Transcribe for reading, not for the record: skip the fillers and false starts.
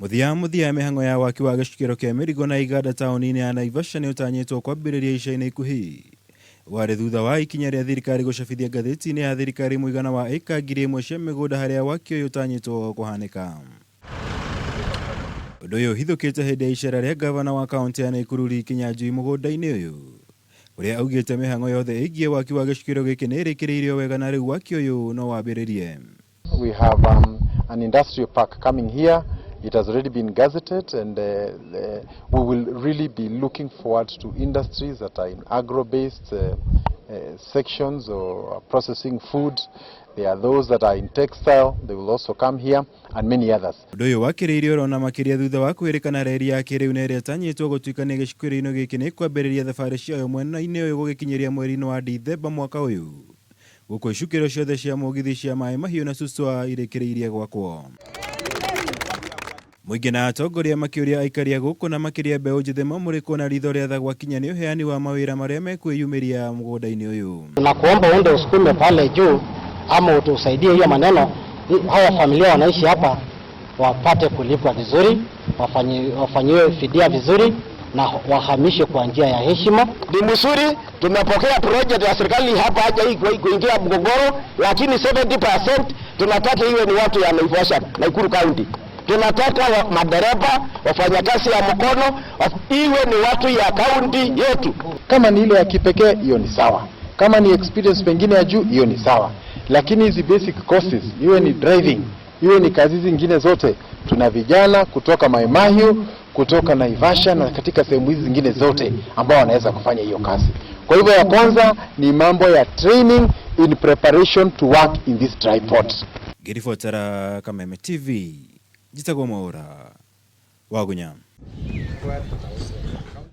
Mũthia mũthia mĩhang'o ya waki wa gĩcukĩro kĩa mĩrigo na iganda taũni-inĩ ya Naivasha nĩ ũtanyĩtwo kwambĩrĩria ica-inĩ ikuhĩ. Warĩ thutha wa ikinya rĩa thirikari gũcabithia ngathĩti-inĩ ya thirikari mũigana wa ĩka 1000 cia mĩgũnda harĩa waki ũyũ ũtanyĩtwo kũhanĩka. Ũndũ ũyũ ũhithũkĩte hĩndĩ ya icera rĩa ngavana wa kaũntĩ ya Naikuru Lee Kinyanjui mũgũnda-inĩ ũyũ, ũrĩa augĩte mĩhang'o yothe ĩgiĩ waki wa gĩcukĩro gĩkĩ nĩ ĩrĩkĩrĩirio wega na rĩu waki ũyũ no wambĩrĩrie. We have an industrial park coming here. It has already been gazetted, and we will really be looking forward to industries that are in agro-based sections or processing food. There are those that are in textile, they will also come here, and many others. Ũndũ ũyũ wakĩrĩirio oro na makĩria thutha wa kwĩrĩkana reri ya kĩrĩu na ĩrĩa ĩtanyĩtwo gũtuĩkania gĩcukĩro-inĩ gĩkĩ nĩ ĩkwambĩrĩria thabarĩ ciayo mwena-inĩ ũyũ gũgĩkinyĩria mweri-inĩ wa Dithemba mwaka ũyũ. Gũkũ icukĩro ciothe cia mũgithi cia Maĩ Mahiũ na Suswa irĩkĩrĩirie gwakwo. Mũingĩ na atongoria makĩũria aikari a gũkũ na makĩria mbeũ njĩthĩ mamũrĩkwo na ritho rĩa tha gwakinya nĩ ũheani wa mawĩra marĩa mekwĩyumĩria mũgũnda-inĩ ũyũ. Tunakuomba uende usukume pale juu ama utusaidie hiyo maneno, hawa familia wanaishi hapa wapate kulipwa vizuri, wafanyiwe fidia vizuri na wahamishwe kwa njia ya heshima. Ni mzuri, tumepokea project ya serikali hapa haja hii kuingia mgogoro, lakini 70% tunataka iwe ni watu ya Naivasha, Nakuru County. Tunataka madereva, wafanyakazi ya mkono, iwe ni watu ya kaunti yetu. Kama ni ile ya kipekee, hiyo ni sawa. Kama ni experience pengine ya juu, hiyo ni sawa. Lakini hizi basic courses, iwe ni driving, iwe ni kazi zingine zote, tuna vijana kutoka Mai Mahiu, kutoka Naivasha na katika sehemu hizi zingine zote ambao wanaweza kufanya hiyo kazi. Kwa hivyo ya kwanza ni mambo ya training in preparation to work in this dry port. Ngĩribotera Kameme TV, njĩtagwo Mwaũra Wagunya.